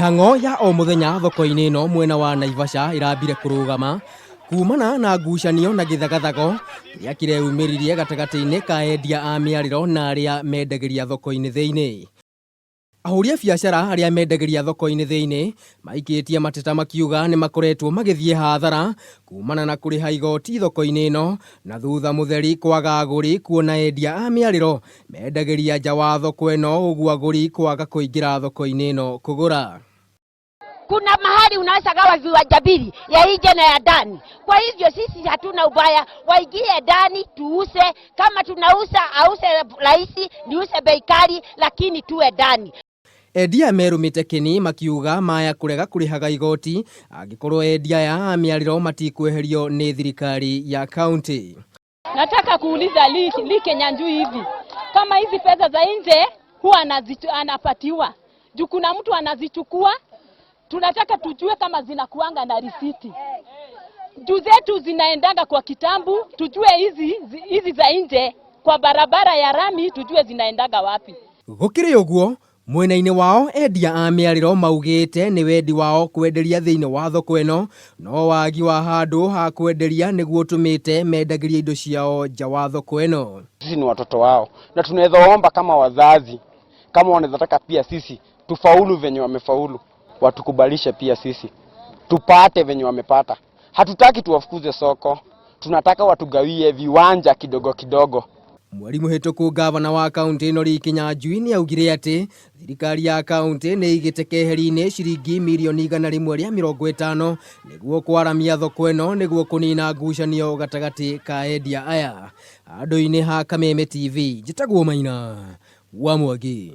Mĩhang'o ya o mũthenya thoko-inĩ ĩno mwena wa Naivasha ĩrambire kũrũgama kumana na ngucanio na gĩthagathago kĩrĩa kĩreyumĩririe gatagatĩ-inĩ ka endia a mĩarĩro na arĩa mendagĩria thoko-inĩ thĩinĩ. Ahũri a biacara arĩa mendagĩria thoko-inĩ thĩinĩ maikĩtie mateta makiuga nĩ makoretwo magĩthiĩ hathara kumana na kũrĩha igoti thoko-inĩ ĩno na thutha mũtheri kwaga agũri kuona endia a mĩarĩro mendagĩria nja wa thoko ĩno ũguo agũri kwaga kũingĩra thoko-inĩ ĩno kũgũra. Kuna mahali unaweza gawa viwanja mbili ya nje na ya ndani. Kwa hivyo sisi hatuna ubaya, waingie ndani tuuse. Kama tunauza ause rahisi, niuse bei kali, lakini tuwe ndani. Endia merũmĩte kĩni makiuga maya kũrega kũrĩhaga igoti angĩkorwo endia aya a mĩarĩro matikweherio nĩ thirikari ya kaunti. Nataka kuuliza Lee Kinyanjui hivi, kama hizi pesa za nje huwa anapatiwa juu kuna mtu anazichukua, tunataka tujue kama zinakuanga na risiti juu zetu zinaendanga kwa kitambu, tujue hizi za nje kwa barabara ya rami, tujue zinaendaga wapi. Gũkĩrĩ ũguo mwena-inĩ wao endia a mĩarĩro maugĩte nĩ wendi wao kwenderia thĩinĩ wa thoko ĩno no wagi wa handũ ha kwenderia nĩguo ũtũmĩte mendagĩrie indo ciao nja wa thoko ĩno. Sisi ni watoto wao na tunaweza omba kama wazazi, kama wanaweza taka pia sisi tufaulu venye wamefaulu, watukubalishe pia sisi tupate venye wamepata. Hatutaki tuwafukuze soko, tunataka watugawie viwanja kidogo kidogo. Mweri mũhĩtũku gavana wa kaunti ĩno Lee Kinyanjui nĩ augire atĩ thirikari ya kaunti nĩ ĩigĩte keheri-inĩ ciringi mirioni 150 nĩguo kwaramia thoko ĩno nĩguo kũnina ngucanio gatagatĩ ka endia aya. Handũ-inĩ ha Kameme TV njĩtagwo Maina wa Mwangi.